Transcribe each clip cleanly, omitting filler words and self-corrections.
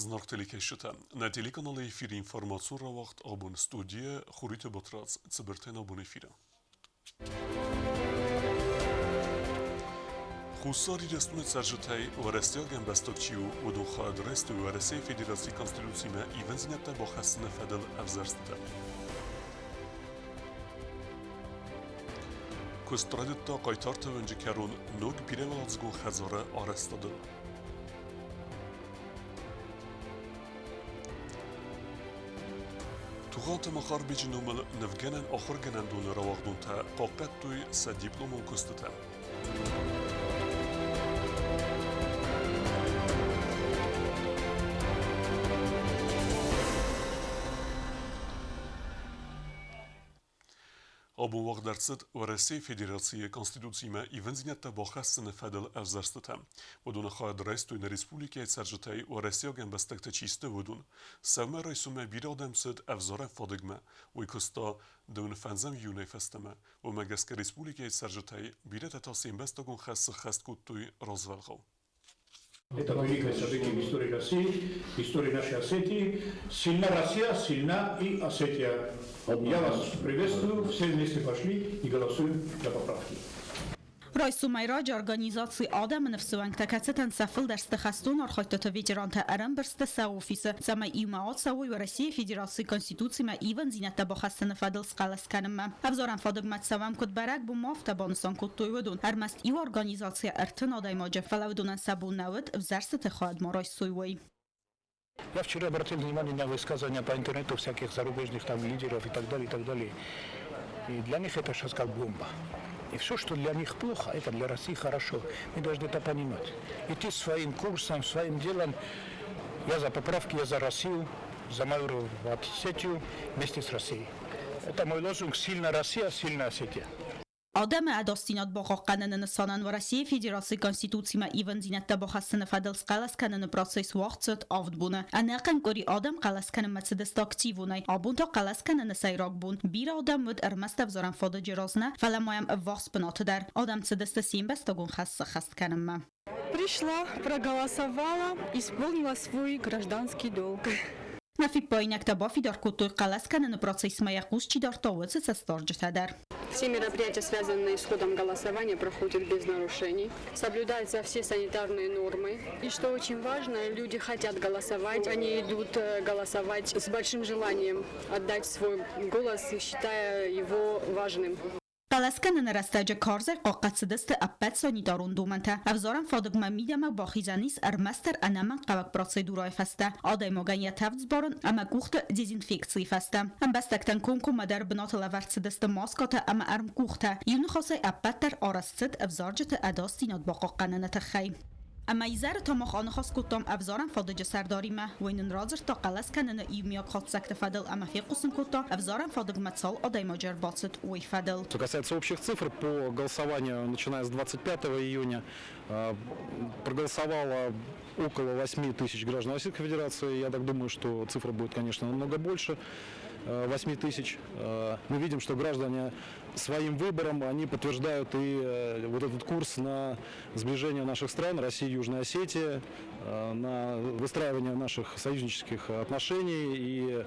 Зынаргъ телекӕсджытӕ, нӕ телеканалы эфиры информацион рауагъд абон студийӕ Хуриты Батрадз цыбыртӕн абон эфиры. Хуссар Ирыстоны цӕрджытӕй уӕрӕсейаг ӕмбӕстаг чи у, уыдон хайад райстой Уӕрӕсейы Федерацийы Конституцимӕ ивындзинӕдтӕ бахӕссыны фӕдыл ӕвзӕрстыты. Куыст райдыдта Хъайтарты уынджы кӕрон ног бирӕуӕладзыгон хӕдзары арӕзтадыл. Тугъанты Махарбеджы номыл нывгӕнӕн ахуыргӕнӕндоны рауагъдонтӕ хъахъхъӕдтой сӕ дипломон куыстытӕ. Абон уагъд ӕрцыд Уӕрӕсейы Федерацийы Конституцимӕ ивындзинӕдтӕ бахӕссыны фӕдыл ӕвзӕрстытӕ. Уыдоны хайад райстой нӕ республикӕйы цӕрджытӕй уӕрӕсейаг ӕмбӕстӕгтӕ чи сты, уыдон. Сӕумӕрайсомӕй бирӕ адӕм цыд ӕвзарӕн фадыгмӕ. Уый куыста дыууын фӕндзӕм июнӕй фӕстӕмӕ. Уымӕ гӕсгӕ республикӕйы цӕрджытӕй бирӕтӕ та се мбӕстагон хӕс сыххӕст кодтой развӕлгъау. Это великое событие в истории России, в истории нашей Осетии. Сильна Россия, сильна и Осетия. Я вас приветствую, все вместе пошли и голосуем за поправки. Райсомӕй раджы организаци адӕмы ныфсы уӕнгтӕ, кӕцытӕн сӕ фылдӕр сты хӕстон архайдтыты ветерантӕ, ӕрӕмбырд сӕ офисы, цӕмӕй иумӕ ацӕуой Уӕрӕсейы Федерацийы Конституцимӕ ивындзинӕдтӕ бахӕссыны фӕдыл схъӕлӕс кӕнынмӕ. Ӕвзарӕн фадыгмӕ цӕуӕм куыд бӕрӕгбонмӕ, афтӕ банысан кодтой уыдон. Ӕрмӕст иу организацийӕ 30 адӕймаджы, фӕлӕ уыдонӕн сӕ бон нӕ уыд, ӕвзӕрстыты хайад ма райсой, уый. Я вчера обратил внимание на высказывания по интернету всяких зарубежных там лидеров и так далее, и так далее. И для них это сейчас как бомба. И все, что для них плохо, это для России хорошо. Мы должны это понимать. Идти своим курсом, своим делом. Я за поправки, я за Россию, за мою Осетию вместе с Россией. Это мой лозунг «Сильная Россия, сильная Осетия». Адӕмы ӕдасдзинад бахъахъхъӕныны нысанӕн Уӕрӕсейы Федерацийы Конституцимӕ ивындзинӕдтӕ бахӕссыны фӕдыл схъӕлӕс кӕныны процесс уагъд цыд авд боны. Ӕнӕхъӕн къуыри адӕм хъӕлӕс кӕнынмӕ цыдысты активонӕй. Абон та хъӕлӕс кӕныны сӕйраг бон. Бирӕ адӕм уыд ӕрмӕст ӕвзарӕн фадыджы раз нӕ, фӕлӕ ма йӕм ӕввахс бынаты дӕр. Адӕм цыдысты се мбӕстагон хӕс сӕххӕст кӕнынмӕ. Пришла, проголосовала, исполнила свой гражданский долг. Нӕ фиппаинӕгтӕ бафидар кодтой хъӕлӕс кӕныны процессмӕ йӕ хъус чи дардта, уыцы цӕстдарджытӕ дӕр. Все мероприятия, связанные с ходом голосования, проходят без нарушений. Соблюдаются все санитарные нормы. И что очень важно, люди хотят голосовать, они идут голосовать с большим желанием отдать свой голос, считая его важным. Хъӕлӕс кӕныны рӕстӕджы карзӕй хъахъхъӕд цыдысты ӕппӕт санитарон домӕнтӕ. Ӕвзарӕн фадыгмӕ мидӕмӕ бахизӕн ис ӕрмӕстдӕр ӕнӕмӕнгхъӕуӕг процедурӕйы фӕстӕ, адӕймагӕн йӕ тӕвд сбарын ӕмӕ къухты дезинфекцийы фӕстӕ. Ӕмбӕстӕгтӕн комкоммӕ дӕр бынаты лӕвӕрд цыдысты маскӕтӕ ӕмӕ ӕрмкъухтӕ. Иу ныхасӕй ӕппӕт дӕр арӕзт цыд ӕвзарджыты ӕдасдзинад бахъахъхъӕныны тыххӕй. Ӕмӕ изӕры та мах аныхас кодтам ӕвзарӕн фадыджы сӕрдаримӕ. Уый нын радзырдта хъӕлӕс кӕныны иумиаг хатдзӕгты фӕдыл ӕмӕ фехъусын кодта, ӕвзарӕн фадыгмӕ цал адӕймаджы ӕрбацыд, уый фӕдыл. Что касается общих цифр по голосованию, начиная с 25 июня, проголосовало около 8 тысяч граждан Российской Федерации. Я так думаю, что цифра будет, конечно, намного больше 8 тысяч. Мы видим, что граждане своим выбором они подтверждают и вот этот курс на сближение наших стран, России и Южной Осетии, на выстраивание наших союзнических отношений. И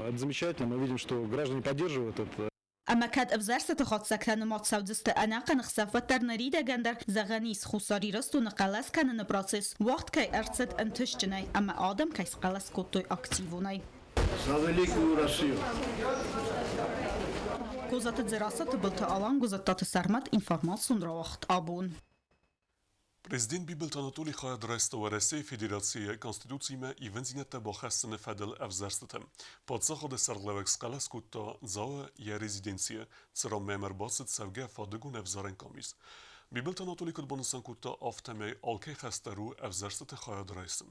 это замечательно. Мы видим, что граждане поддерживают это. Ӕмӕ кӕд ӕвзӕрстыты хатдзӕгтӕ нымад цӕудзысты ӕнӕхъӕн ӕхсӕв, уӕддӕр ныридӕгӕн дӕр зӕгъӕн ис, Хуссар Ирыстоны хъӕлӕс кӕныны процесс уагъд кӕй ӕрцыд ӕнтыстджынӕй ӕмӕ адӕм кӕй схъӕлӕс кодтой активонӕй. За великую Россию! Козаты Дзерассӕ, Тыбылты Алан, Гуызӕттаты Сӕрмӕт, информацион рауагъд абон. Президент Бибылты Анатолий хайад райста Уӕрӕсейы Федерацийы Конституцимӕ ивындзинӕдтӕ бахӕссыны фӕдыл ӕвзӕрстыты. Паддзахады сӕргълӕууӕг схъӕлӕс кодта Дзауы йӕ резиденцийы, цыран мӕм ӕрбацыд цӕугӕ фадыгон ӕвзарӕн къамис. Бибылты Анатолий куыд банысан кодта, афтӕмӕй алкӕй хӕс дӕр у ӕвзӕрстыты хайад райсын.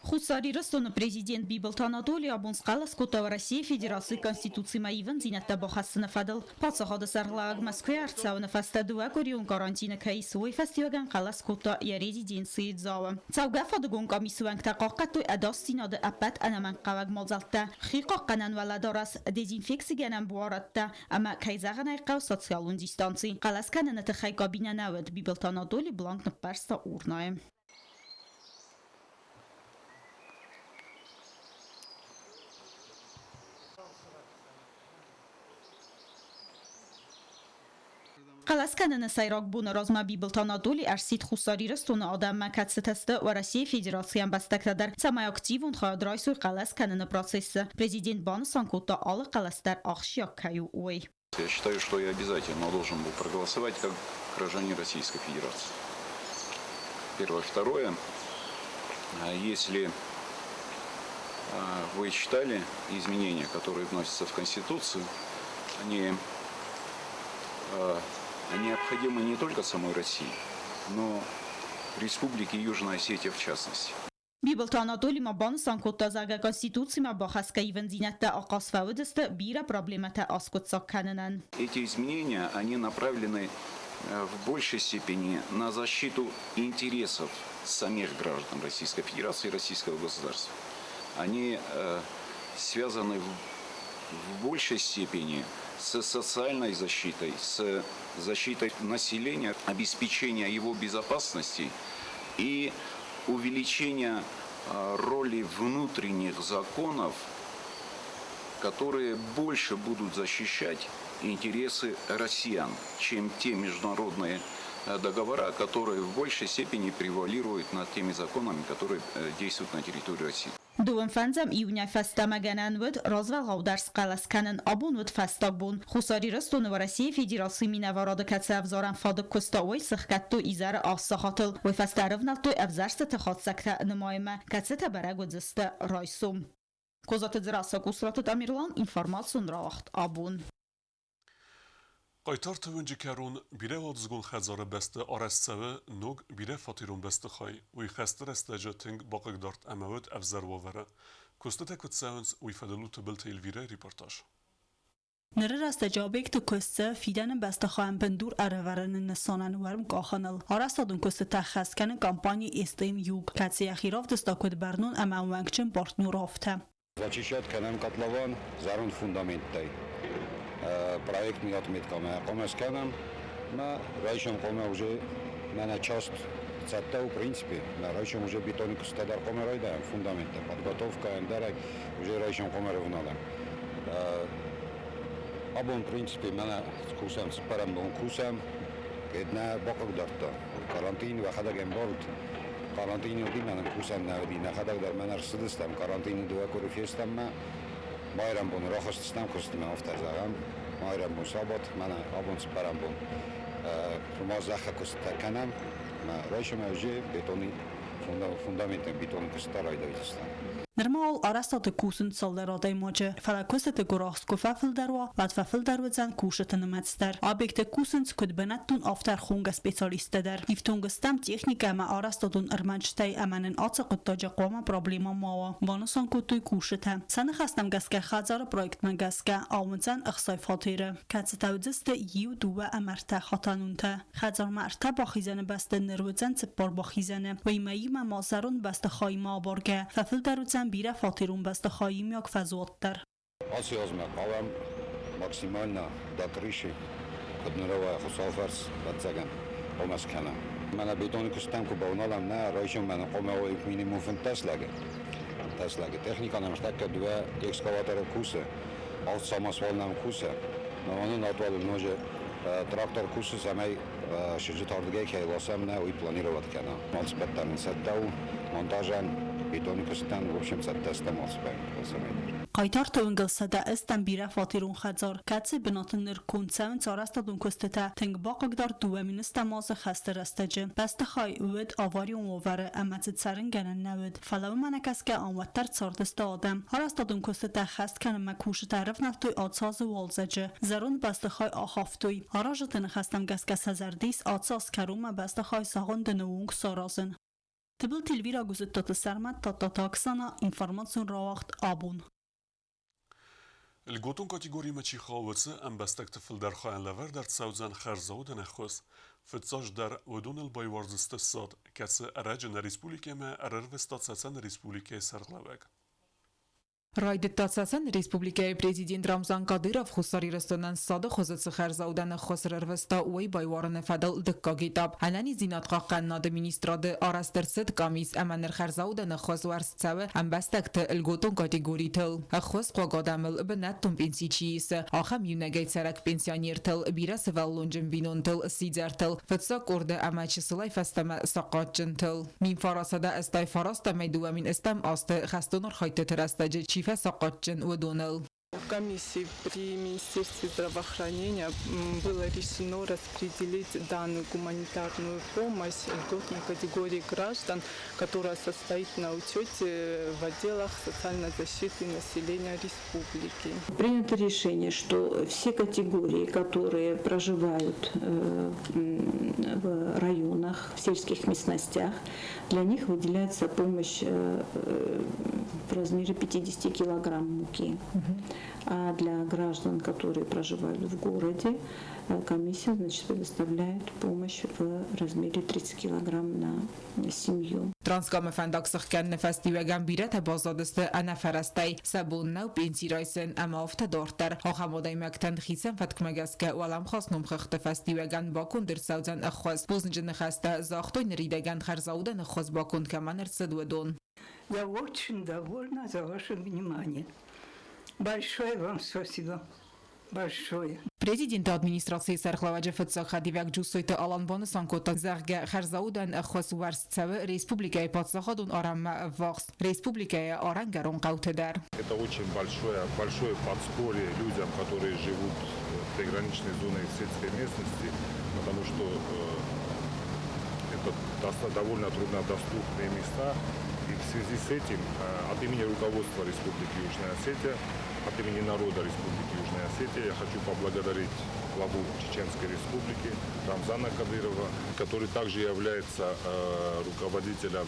Хуссар Ирыстоны президент Бибылты Анатолий абон схъӕлӕс кодта Уӕрӕсейы Федерацийы Конституцимӕ ивындзинӕдтӕ бахӕссыны фӕдыл. Паддзахады сӕргълӕууӕг Мӕскуыйы ӕрцӕуыны фӕстӕ дыууӕкъуырион карантины кӕй ис, уый фӕстиуӕгӕн хъӕлӕс кодта йӕ резиденцийы Дзауы. Цӕугӕ фадыгон къамисы уӕнгтӕ хъахъхъӕдтой ӕдасдзинады ӕппӕт ӕнӕмӕнгхъӕуӕг мадзӕлттӕ, хи хъахъхъӕнӕн уӕлӕдарӕс, дезинфекцигӕнӕн буарадтӕ ӕмӕ, кӕй зӕгъын ӕй хъӕуы, социалон дистанци. Хъӕлӕс кӕныны тыххӕй кабинӕ нӕ уыд, Бибылты Анатолий бланк ныппӕрста урнӕйы. Хъӕлӕс кӕныны сӕйраг боны размӕ Бибылты Анатоли ӕрсидт Хуссар Ирыстоны адӕммӕ, кӕцытӕ сты Уӕрӕсейы Федерацийы ӕмбӕстӕгтӕ дӕр, цӕмӕй активон хайад райсой хъӕлӕс кӕныны процессы. Президент банысан кодта, алы хъӕлӕс дӕр ахсджиаг кӕй у, уый. Я считаю, что я обязательно должен был проголосовать как гражданин Российской Федерации. Первое. Второе. Если вы читали изменения, которые вносятся в Конституцию, они необходимы не только самой России, но Республике Южная Осетия в частности. Бибылты Анатоли ма банысан кодта, зӕгъгӕ, Конституцимӕ бахӕсгӕ ивындзинӕдтӕ ахъаз фӕуыдысты бирӕ проблемӕтӕ аскъуыддзаг кӕнынӕн. Эти изменения, они направлены в большей степени на защиту интересов самих граждан Российской Федерации и российского государства. Они связаны в большей степени с социальной защитой, с защитой населения, обеспечения его безопасности и увеличения роли внутренних законов, которые больше будут защищать интересы россиян, чем те международные договора, которые в большей степени превалируют над теми законами, которые действуют на территории России. Дыууын фӕндзӕм июнӕй фӕстӕмӕ гӕнӕн уыд развӕлгъау дӕр схъӕлӕс кӕнын. Абон уыд фӕстаг бон. Хуссар Ирыстоны Уӕрӕсейы Федерацийы минӕварады кӕцы ӕвзарӕн фадыг куыста, уый сыхгӕдтой изӕры аст сахатыл. Уый фӕстӕ ӕрывнӕлдтой ӕвзӕрстыты хатдзӕгтӕ нымайынмӕ, кӕцытӕ бӕрӕг уыдзысты райсом. Козаты Дзерассӕ, Къусраты Тамерлан, информацион рауагъд абон. Хъайтарты уынджы кӕрон бирӕуӕладзыгон хӕдзары бӕсты арӕзт цӕуы ног бирӕфатерон бӕстыхай. Уый хӕсты рӕстӕджы тынг бахъыгдард ӕмӕ уыд ӕвзӕр уавӕры. Куыстытӕ куыд цӕуынц, уый фӕдыл у Тыбылты Эльвирӕйы репортаж. Ныры рӕстӕджы объекты куыст цӕуы фидӕны бӕстыхайӕн бындур ӕрӕвӕрыны нысанӕн уӕрм къахыныл. Арӕзтадон куыстытӕ хӕс кӕны компани СТМ Юг, кӕцы йӕхи равдыста куыд бӕрнон ӕмӕ ӕууӕнкджын партнер, афтӕ. Зачищать кӕнӕм котлован зӕронд фундаменттӕй. Проектный отметкӕмӕ хъуамӕ скӕнӕм мӕ райсом хъуамӕ уже мӕнӕ част цӕттӕ у, в принципе. Мӕ райсом уже бетоны куыстытӕ дӕр хъуамӕ райдайӕм, фундаменттӕ, подготовка, ӕндӕрӕй уже райсом хъуамӕ рывналӕм. Абон, в принципе, мӕнӕ кусӕм, цыппӕрӕм бон кусӕм, кӕд нӕ бахъыгдардта. Карантин уӕхӕдӕг ӕмбарут, карантины уыди, мӕнӕн кусӕн нӕ уыди, нӕхӕдӕг дӕр мӕнӕ ӕрцыдыстӕм, карантины дыууӕ къуыри фестӕм мӕ майрӕмбоны рахызтыстӕм куыстмӕ, афтӕ зӕгъӕм, майрӕмбон сабат, мӕнӕ абон цыппӕрӕм бон. Ма зӕххы куыстытӕ кӕнӕм, мӕ райсомӕй уже бетоны фундаментӕн бетоны куыстытӕ райдайдзыстӕм. Нырма уал арӕзтады кусынц цалдӕр адӕймаджы, фӕлӕ куыстыты гуырахст куы фӕфылдӕр уа, уӕд фӕфылдӕр уыдзӕн кусджыты нымӕц дӕр. Объекты кусынц куыд бынӕттон, афтӕ ӕрхонгӕ специалисттӕ дӕр. Ифтонг стӕм техникӕ ӕмӕ арӕзтадон ӕрмӕджытӕй ӕмӕ нын ацы хъуыддаджы хъуамӕ проблемӕ ма уа, банысан кодтой кусджытӕ. Сӕ ныхӕстӕм гӕсгӕ хӕдзары проектмӕ гӕсгӕ ауындзӕн ӕхсай фатеры, кӕцытӕ уыдзысты иу, дыууӕ ӕмӕ ӕртӕ хатӕнонтӕ. Хӕдзармӕ ӕртӕ бахизӕны бӕсты ныр уыдзӕн цыппар бахизӕны. Уыимӕ иумӕ ма зӕронд бӕстыхаимӕ абаргӕ, фӕфылдӕр уыдзӕн бирӕфатерон бӕстыхайы иумиаг фӕзуат дӕр. Ацы азмӕ хъавӕм максимально до крыши, куыд ныры Хуыцауы фӕрц, ӕвӕццӕгӕн, хъуамӕ скӕнӕм. Мӕнӕ бетоны куыстӕм куы бавналӕм, нӕ райсом мӕнӕ хъуамӕ уой минимум 15 лӕгы. 15 лӕгы. Техникӕ нӕм стӕккӕ дыууӕ экскаваторы кусы, авд самосвал нӕм кусы. Но нын атуал ноджы трактор кусы, цӕмӕй сыджыт ардыгӕй кӕй ласӕм, нӕ уый планировать кӕнӕм. Алцыппӕт дӕр нын цӕттӕ у, монтажӕн, бетоны куыстӕн, в общем, цӕттӕ стӕм алцыппӕт алцӕмӕй дӕр. Хъайтарты уынгыл 100 бирӕфатерон хӕдзар, кӕцы бынаты ныр конд цӕуынц арӕзтадон куыстытӕ, тынг бахъыгдард 2 000 азы хӕсты рӕстӕджы. Бӕстыхай уыд аварион уавӕры ӕмӕ дзы цӕрынгӕнӕн нӕ уыд. Фӕлӕ уымӕ нӕкӕсгӕ ам уӕддӕр цардысты адӕм. Арӕзтадон куыстытӕ хӕст кӕнынмӕ кусджытӕ ӕрывнӕлдтой ацы азы уалдзӕджы. Зӕронд бӕстыхай ахафтой. Аразджыты ныхӕстӕм гӕсгӕ сӕ зӕрды ис ацы аз кӕронмӕ бӕстыхай сагъуындыны онг саразын. Тыбылты Эльвира Гуызыдтаты Сӕрмӕт, Тадтаты Оксана, информацион рауагъд «Абон». Льготон категоримӕ чи хауы, уыцы ӕмбӕстӕгты фылдӕр хайӕн лӕвӕрд ӕрцӕудзӕн хӕрзаудӕн ӕххуыс. Фыццаджыдӕр уыдоныл байуардзысты ссад, кӕцы ӕрӕджы нӕ республикӕмӕ ӕрӕрвыста Цӕцӕны республикӕйы сӕргълӕууӕг. Райдыдта Цӕцӕны Республикӕйы президент Рамзан Кадыров Хуссар Ирыстонӕн ссады хуызы цы хӕрзаудӕн ӕххуыс ӕрӕрвыста, уый байуарыны фӕдыл дыккаг этап. Ӕнӕниздзинад хъахъхъӕнынады министрады арӕзт ӕрцыд къамис ӕмӕ ныр хӕрзаудӕн ӕххуыс уӕрст цӕуы ӕмбӕстӕгты льготон категоритыл. Ӕххуысхъуаг адӕмыл бынӕттон пенси чи исы, ахӕм иунӕгӕй цӕрӕг пенсионертыл, бирӕсывӕллонджын бинонтыл, сидзӕртыл, фыццаг къорды ӕмӕ чысылӕй фӕстӕмӕ сахъатджынтыл. 1989 ӕмӕ 2008 азты хӕстон архайдтыты рӕстӕджы чи фӕсахъатджын, уыдоныл. Комиссии при Министерстве здравоохранения было решено распределить данную гуманитарную помощь льготной категории граждан, которая состоит на учете в отделах социальной защиты населения республики. Принято решение, что все категории, которые проживают в районах, в сельских местностях, для них выделяется помощь в размере 50 килограмм муки. А для граждан, которые проживают в городе, комиссия, значит, предоставляет помощь в размере 30 килограмм на семью. Транскамы фӕндаг сыхгӕныны фӕстиуӕгӕн бирӕтӕ баззадысты ӕнӕ фӕрӕзтӕй, сӕ бон нӕу пенси райсын ӕмӕ афтӕ дарддӕр. Ахӕм адӕймӕгтӕн хицӕн фӕткмӕ гӕсгӕ уӕлӕмхас номхыгъдты фӕстиуӕгӕн баконд ӕрцӕудзӕн ӕххуыс. Бузныджы ныхӕстӕ загътой ныридӕгӕн хӕрзаудӕн ӕххуыс баконд кӕмӕн ӕрцыд, уыдон. Я очень довольна за ваше внимание. Большое вам спасибо. Большое. Президенты администрацийы сӕргълӕууӕджы фыццаг хӕдивӕг Джуссойты Алан банысан кодта, зӕгъгӕ, хӕрзаудӕн ӕххуыс уӕрст цӕуы республикӕйы паддзахадон арӕнмӕ ӕввахс республикӕйы арӕнгӕрон хъӕуты дӕр. Это очень большое, большое подспорье людям, которые живут в приграничной зоне в сельской местности, потому что это довольно труднодоступные места. И в связи с этим от имени руководства Республики Южная Осетия, от имени народа Республики Южная Осетия я хочу поблагодарить главу Чеченской Республики Рамзана Кадырова, который также является руководителем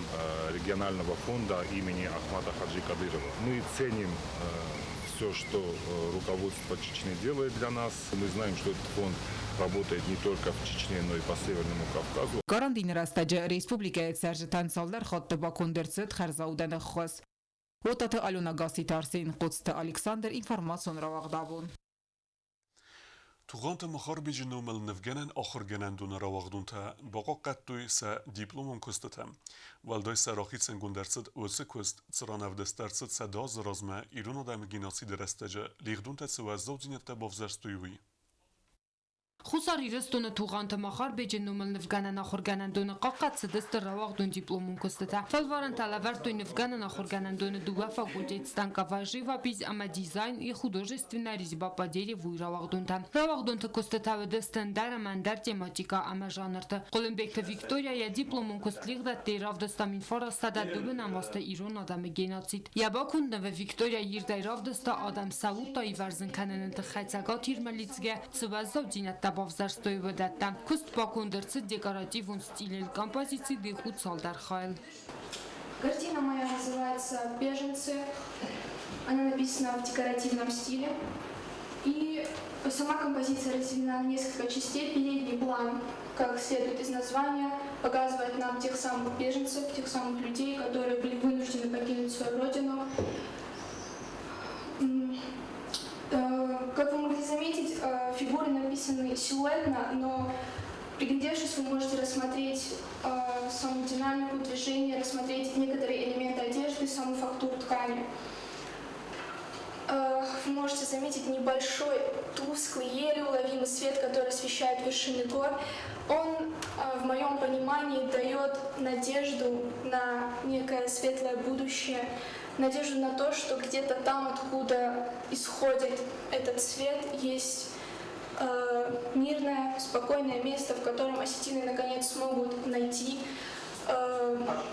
регионального фонда имени Ахмата Хаджи Кадырова. Мы ценим все, что руководство Чечни делает для нас. Мы знаем, что этот фонд работает не только в Чечне, но и по Северному Кавказу. Карантины рӕстӕджы республикӕйы цӕрджытӕн цалдӕр хатты баконд ӕрцыд хӕрзаудӕн ӕххуыс. Отаты Алена Гасситы Арсен, Коцты Александр, информацион рауагъдабон. Тугъанты Махарбеджы номыл нывгӕнӕн ахуыргӕнӕндоны рауагъдонтӕ бахъахъхъӕдтой сӕ дипломон куыстытӕ. Уӕлдай сӕ рахицӕнгонд ӕрцыд уыцы куыст, цыран ӕвдыст ӕрцыд 100 азы размӕ ирон адӕмы геноциды рӕстӕджы лигъдонтӕ цы уӕззаудзинӕдтӕ бавзӕрстой, уый. Хуссар Ирыстоны Тугъанты Махарбеджы номыл нывгӕнӕн ахуыргӕнӕндоны хъахъхъӕд цыдысты рауагъдон дипломон куыстытӕ. Фӕлварӕнтӕ лӕвӕрдтой нывгӕнӕн ахуыргӕнӕндоны дыууӕ факультет станковая живопись ӕмӕ дизайн и художественная резьба по дереву рауагъдонтӕ. Рауагъдонты куыстытӕ уыдысты ӕндӕр ӕмӕ ӕндӕр тематикӕ ӕмӕ жанрты. Хъуылымбегты Виктория йӕ дипломон куыст лигъдӕттӕй равдыста 1930 азты ирон адӕмы геноцид. Йӕ баконд нывы Виктория ирдӕй равдыста адӕм сӕ удтӕ ивӕрзын кӕныны тыххӕй Цӕгат Ирмӕ лидзгӕ цы уӕззаудзинӕдтӕ бавзӕрстой, уыдӕттӕ. Куыст баконд ӕрцыд декоративон стилыл, композици дих у цалдӕр хайыл. Картина моя называется «Беженцы». Она написана в декоративном стиле. И сама композиция разделена на несколько частей. Передний план, как следует из названия, показывает нам тех самых беженцев, тех самых людей, которые были вынуждены покинуть свою родину. Как вы могли заметить, фигуры написаны силуэтно, но приглядевшись, вы можете рассмотреть саму динамику движения, рассмотреть некоторые элементы одежды, саму фактуру ткани. Вы можете заметить небольшой, тусклый, еле уловимый свет, который освещает вершины гор. Он, в моем понимании, дает надежду на некое светлое будущее, надежду на то, что где-то там, откуда исходит этот свет, есть мирное, спокойное место, в котором осетины наконец смогут найти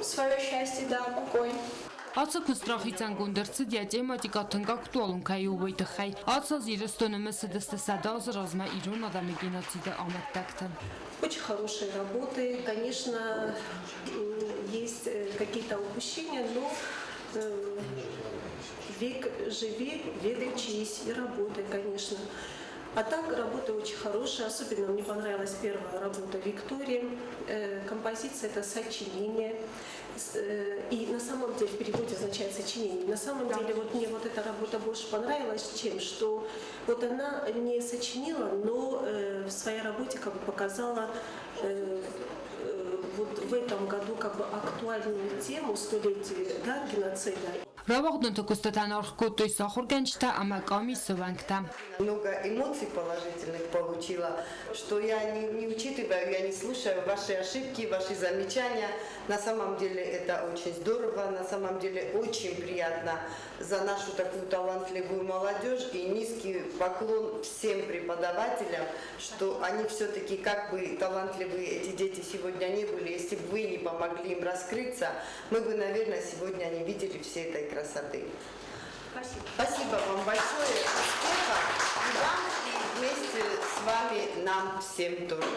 свое счастье, да, покой. Ацы куыст рахицӕнгонд ӕрцыд йӕ тематикӕ тынг актуалон кӕй у, уый тыххӕй. Ацы аз Ирыстоны мысыдысты 100 азы размӕ ирон адӕмы геноциды амӕттӕгты. Очень хорошие работы. Конечно, есть какие-то упущения, но век живи, век учись и работай, конечно. А так работа очень хорошая, особенно мне понравилась первая работа Виктории. Композиция – это сочинение. И на самом деле в переводе означает сочинение. На самом деле вот мне вот эта работа больше понравилась, чем что вот она не сочинила, но в своей работе как бы показала вот в этом году как бы актуальную тему столетия, да, геноцида. Рауагъдонты куыстытӕн аргъ кодтой сӕ ахуыргӕнджытӕ ӕмӕ къамисы уӕнгтӕ. Много эмоций положительных получила, что я не учитываю, я не слушаю ваши ошибки, ваши замечания. На самом деле это очень здорово, на самом деле очень приятно за нашу такую талантливую молодежь и низкий поклон всем преподавателям, что они все-таки, как бы талантливые эти дети сегодня не были, если бы вы не помогли им раскрыться, мы бы, наверное, сегодня не видели всей этой красоты. Спасибо. Спасибо вам большое. Успехов и вам, и вместе с вами нам всем тоже.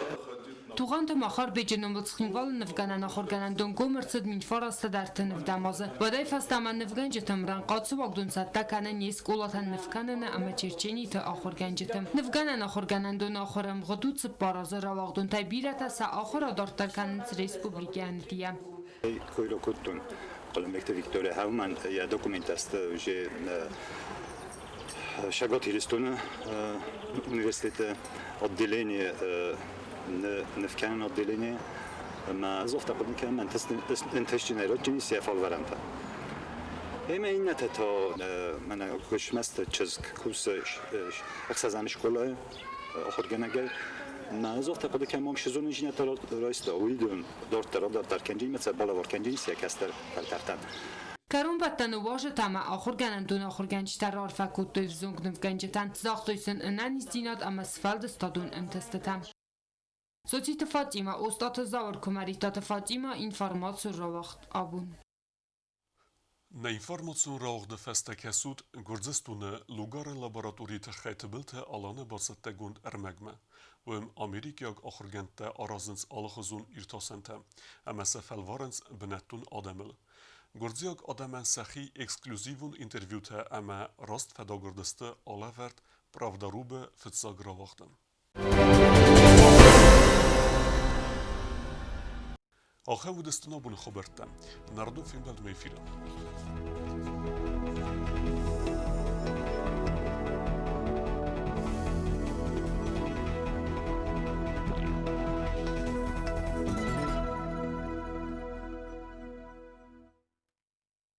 Тугъанты Махарбеджы номыл Цхинвалы нывгӕнӕн ахуыргӕнӕндон гом ӕрцыд 1937 азы. Уӕдӕй фӕстӕмӕ нывгӕнджыты ӕмрӕнхъ ацы уагдон цӕттӕ кӕны не скъолатӕн нывкӕныны ӕмӕ черчениты ахуыргӕнджыты. Нывгӕнӕн ахуыргӕнӕндоны ахуыры ӕмгъуыд у 4 азы. Рауагъдонтӕй бирӕтӕ сӕ ахуыр адарддӕр кӕнынц республикӕйы ӕндийӕ. Койро кодтон Хъуылымбегты Виктория Хауман йӕ документтӕ уже Цӕгат Ирыстоны университеты отделение нывкӕнӕн отделение ӕмӕ ӕз афтӕ хъуыды кӕнын, ӕнтыстджынӕй райдыдтон сӕ фӕлварӕнтӕ. Ӕмӕ иннӕтӕ та мӕнӕ Гуысмӕзты чызг кусы ӕхсӕзӕм скъолайы ахуыргӕнӕгӕй. Ӕмӕ ӕз афтӕ хъуыды кӕнын, мӕм сезонон райста, уый дарддӕр адарддӕр кӕнджын, сӕ балӕвар кӕнджын сӕ кӕстӕр фӕлтӕртӕн. Кӕронбӕттӕны уазджытӕ ӕмӕ ахуыргӕнӕндоны ахуыргӕнджытӕ раарфӕ кодтой ӕвзонг нывгӕнджытӕн, загътой сын ӕнӕниздзинад ӕмӕ сфӕлдыстадон ӕнтыстытӕ. Социты Фатимӕ, Остъаты Зауыр, Куымӕридтаты Фатимӕ, информацион рауагъд абон. Нӕ информацион рауагъды фӕстӕ кӕсут Гуырдзыстоны Лугары лабораторийы тыххӕй Тыбылты Аланы бацӕттӕгонд ӕрмӕгмӕ. Уым америкӕйаг ахуыргӕндтӕ аразынц алыхуызон иртасӕнтӕ ӕмӕ сӕ фӕлварынц бынӕттон адӕмыл. Гуырдзиаг адӕмӕн сӕхи эксклюзивон интервьютӕ ӕмӕ раст фӕдагуырды сты алӕвӕрд Правдорубы фыццаг рауагъды. Ахӕм уыдысты нӕ абоны хабӕрттӕ. Нардон фембӕлдмӕ эфиры.